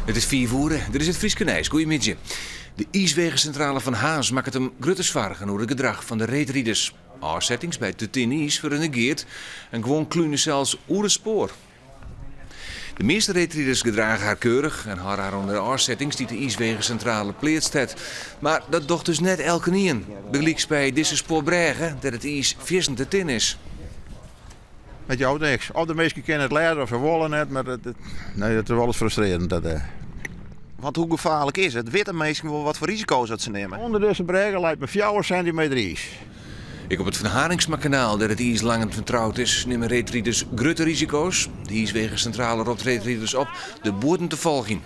It is fiif oere, dit is it Fryske nijs. Goeiemiddei. De iiswegesintrale fan Harns makket him grutte soargen oer it gedrach fan de reedriders. Ôfsettings by te tin iis wurde negeard en guon klune sels oer it spoar. De measte reedriders gedrage har keurich en hâlde har oan de ôfsettings dy't de iiswegesintrale pleatst hat. Mar dat docht dus net elkenien. Bygelyks by dizze spoarbrêge, dêr't it iis fierstente tin is. Het jout niks. Of de minsken kinne it lêze of se wolle net, mar it, nee, it is wolris frustrearjend. Dat, eh. Want hoe gefaarlik is it? Witte minsken wol wat foar risiko's dat se nimme? Under dizze brêge leit mar 4 sintimeter iis. Ek op it Van Harinxmakanaal, dêr't it iis lang en fertroud is, nimme reedriders grutte risiko's. De iiswegesintrale ropt reedriders op de buorden te folgjen.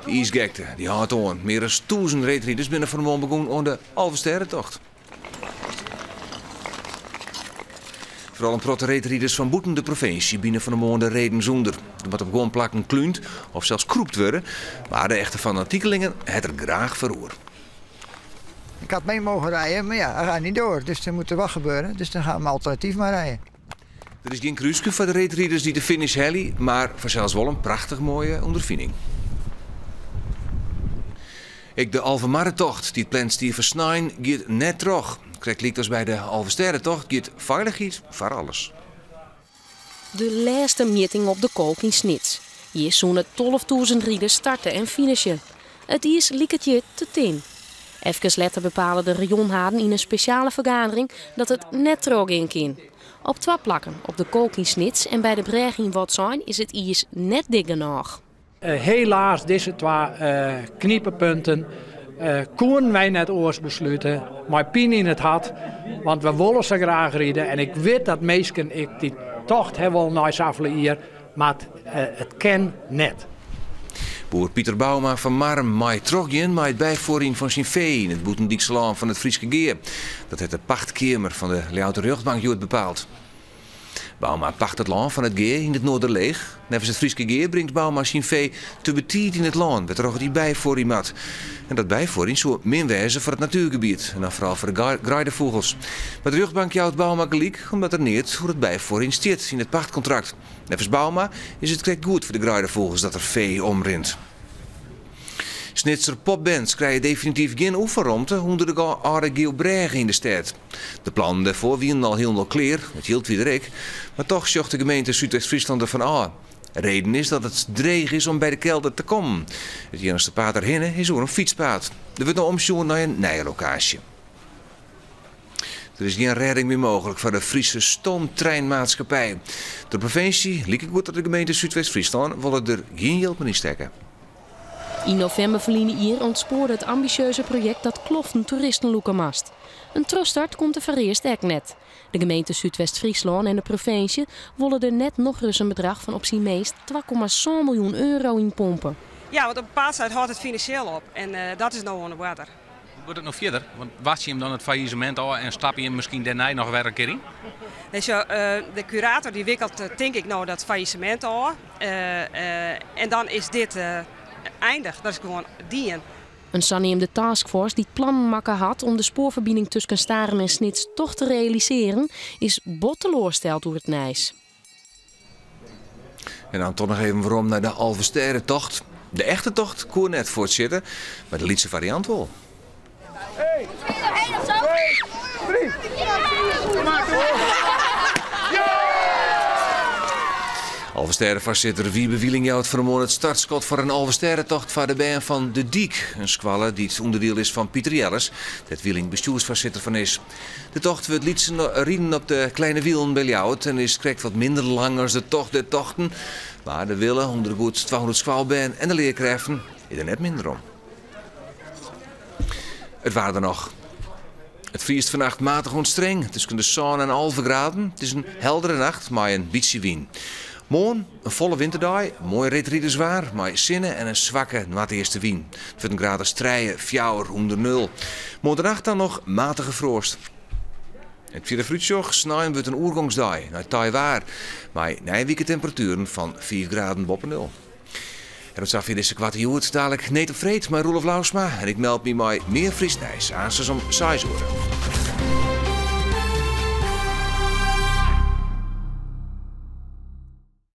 De iisgekte dy hâldt oan. Mear as 1000 reedriders binne fan 'e moarn begûn oan de Alvestêdetocht. Foaral in protte reedriders fan bûten de provinsje bine fan 'e moarn de redens ûnder. Der moat op guon plakken klúnd of sels krûpt wurde, mar de echte fanatikelingen ha der graach foar oer. Ik had mee mogen rijden, maar ja, hij gaat niet door. Dus er moet er wat gebeuren. Dus dan gaan we alternatief maar rijden. Der is gjin krúske foar de reedriders dy't de finish helje, mar fansels wol in prachtich moaie ûnderfining. Ek de Alvemarretocht, dy't pland stie foar snein, giet net troch. Krekt lykas by de Alvestêdetocht giet feilichheid foar alles. De lêste mjitting op de Kolk yn Snits. Hjir soene 12.000 riders starte en finishe. It iis liket hjir te tin. Efkes letter bepale de rayonhaden yn in spesjale fergadering dat it net trochgean kin. Op twa plakken, op de Kolk yn Snits en by de brêge yn Wâldsein, is it iis net dik genôch. Helaas, dizze twa knipepunten koenen wy net oars beslute. Mei pine yn it hart, want we wolle sa graach ride. En ik wit dat minsken ek dy tocht ha wolle nei safolle jier, mar it kin net. Boer Pieter Bouma fan Marrum mei trochgean mei it byfuorjen fan syn fee yn it bûtendykse lân fan it Fryske Gea. Dat hat de pachtkeamer fan de Ljouwerter rjochtbank hjoed bepaald. Bouma pacht it lân fan it Gea yn it Noarderleech. Neffens it Fryske Gea bringt Bouma syn fee te betiid yn it lân, wêrtroch't hy byfuorje moat. En dat byfuorjen soe min wêze foar it natuergebiet en dan foaral foar de greidefûgels. Mar de rjochtbank jout Bouma gelyk, omdat der neat oer it byfuorjen stiet yn it pachtkontrakt. Neffens Bouma is it krekt goed foar de greidefûgels dat der fee omrint. Snitser popbands krije definityf gjin oefenromte ûnder de âlde Geeuwbrêge yn de stêd. De plannen dêrfoar wienen al hielendal klear, it jild wie der ek, mar toch sjocht de gemeente Súdwest-Fryslân derfan ôf. Reden is dat it dreech is om by de kelder te kommen. It iennichste paad derhinne is oer in fytspaad. Der wurdt no omsjoen nei in nije lokaasje. Der is gjin rêding mear mooglik foar de Friese Stoomtreinmaatschappij. De provinsje, likegoed as de gemeente Súdwest-Fryslân, wolle der gjin jild mear yn stekke. Yn novimber ferline jier ûntspoarde it ambisjeuze projekt dat kloften toeristen lûke moast. In trochstart komt der foarearst ek net. De gemeente Súdwest-Fryslân en de provinsje wolle der net nochris in bedrach fan op syn minst 2,7 miljoen euro yn pompe. Ja, want op in bepaald stuit hâldt it finansjeel op en dat is no oan de oarder. Hoe wurdt it no fierder? Want wachtsje jim dan it faillissemint ôf en stappe jim miskien dêrnei noch wer in kear yn? Nee, sjoch, de kurator dy wikkelt tink ik no dat faillissemint ôf. En dan is dit eindich, dat is gewoan dien. In saneamde taskforce dy't plannen makke hat om de spoarferbining tusken Starum en Snits toch te realisearjen, is bot teloarsteld oer it nijs. En dan toch noch even werom nei de Alvestêdetocht. De echte tocht koe net fuortsitte, mar de lytse fariant wol. Alvestêdefoarsitter Wiebe Wieling jout fan 'e moarn it startskot foar in Alvestêdetocht foar de bern fan De Dyk, in skoalle dy't ûnderdiel is fan Piter Jelles, dêr't Wieling bestjoersfoarsitter fan is. De tocht wurdt riden op de Kleine Wielen by Ljouwert en is krekt wat minder lang as de Tocht der Tochten. Mar de wille ûnder de goed 200 skoalbern en de learkrêften is der net minder om. It waar dan noch. It friest fannacht matich oant streng, tusken de sân en 11 graden. It is in heldere nacht mei in bytsje wyn. Moarn in folle winterdei, moai reedriderswaar mei sinne en in swakke noardeastewyn. It wurdt in graad as trije, fjouwer ûnder nul. Moarntenacht dan noch matige froast. It fjirde foarútsjoch, snein wurdt in oergongsdei nei teiwaar mei nije wike temperatueren fan 5 graden boppe nul. En tot safier dizze koarte Hjoed. Dalik Need op Freed mei Roelof Lousma. En ik meld my mei mear Frysk nijs aansens om seis oere.